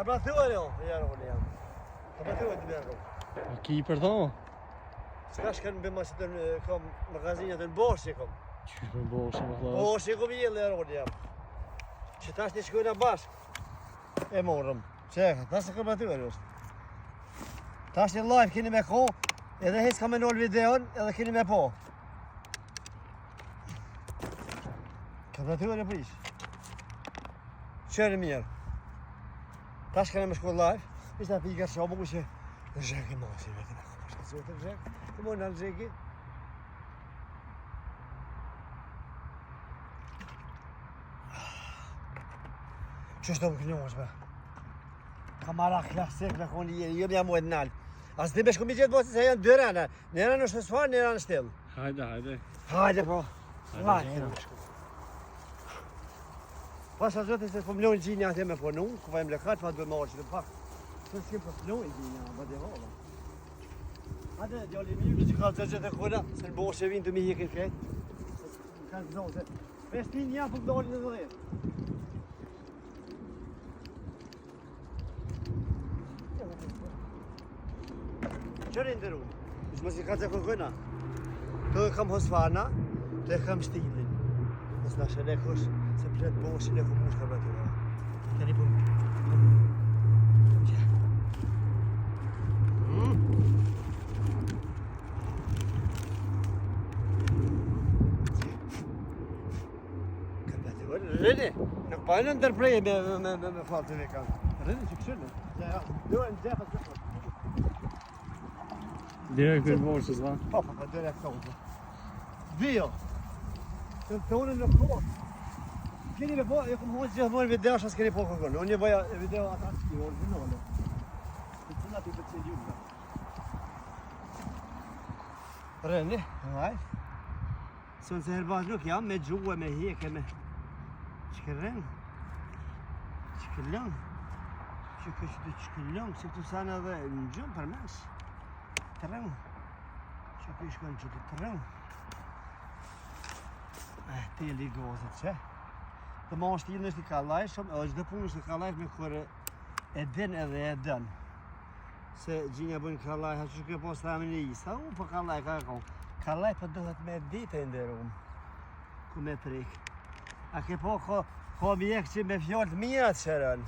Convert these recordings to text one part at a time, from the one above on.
Karburatuar jo, jaroni jam. Karburatuar të bjerë. A ki për thonë? S'ka shkën në bëma që të në kom magazinat në Bosch e kom. Qysh me Bosch, më thë. Bosch e kom jellë jaroni jam. Që tash një shkojna bashkë. E morëm. Që e ka, tash e karburatuar është. Tash një live keni me ko, edhe hec ka me nol videon, edhe keni me po. Karburatuar e prish. Qërë mirë. Tash kena me shku live, ishta pika që omu që Zheki masi, vetëm e ka shka zotë Zhek, të mojnë nalë Zheki. Që është të më kënjosh, be? Kamera klasik me konë jeri, jo mja mojtë nalë. As ti me shku mi gjithë bosi se janë dy rene. Njëra në shësfar, njëra në shtill. Hajde, hajde. Hajde, po. Hajde, Live gjona. kena me shku. Pasha zotin se po mlojnë gjinja atje me punu, ku vajmë lekat, pa duhet me orë që të pak. Se s'kem po mlojnë gjinja, ba dhe hala. Hajde, djali mirë, që ka të gjithë e kuna, se në boshë e vinë të mi hekin krejt. Se më kanë zonë, se 5.000 një po dalin në 10. Qëri ndëru? Ishë mos i ka të kërkojna. Të e kam hosfana, të e kam shtilin. Mos na shene kush, se plet boshin e ku mush ka bëtë. Tani po... Qe. Mm. Ka bëtë. Rrini, nuk pa e në ndërpreje me, me, me, me, me falë të veka. Rrini që këshërë. Ja, duhen xhepat të Direkt për Boschës, va? Po, po, po, direkt tonë. Vio. Të tonën në kohë. Keni me po, jo kom hojë gjithmonë video, shas keni po kërkon. Unë një bëja video atraktive, originale. Të cilat i pëlqen juve. Rëni, vaj. Se nëse herbaz nuk jam, me gjuhë, me hjeke, me... Qëkërën? Qëkërlën? Që kështë të qëkërlën, se këtu sanë edhe në gjumë për mes. Trën. Që këtu shkon që të trën. Eh, teli gozët, që? Të ma është është i kallajshëm, edhe çdo punë është i kallajshme kur e din edhe e dën. Se gjinja bëjnë kallaj, ha që kjo pas të e Isa, u po kallaj ka ka. Kallaj po duhet me ditë e nderum. Ku me prek. A ke po ka, ka mjek që me fjalë të mira të shëron.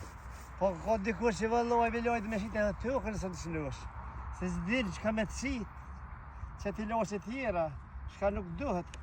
Po ka dikush që vëlloj me lojtë me shitë edhe tokën së të shënosh. Se s'din çka me të shit, që t'i loshe tjera, çka nuk duhet.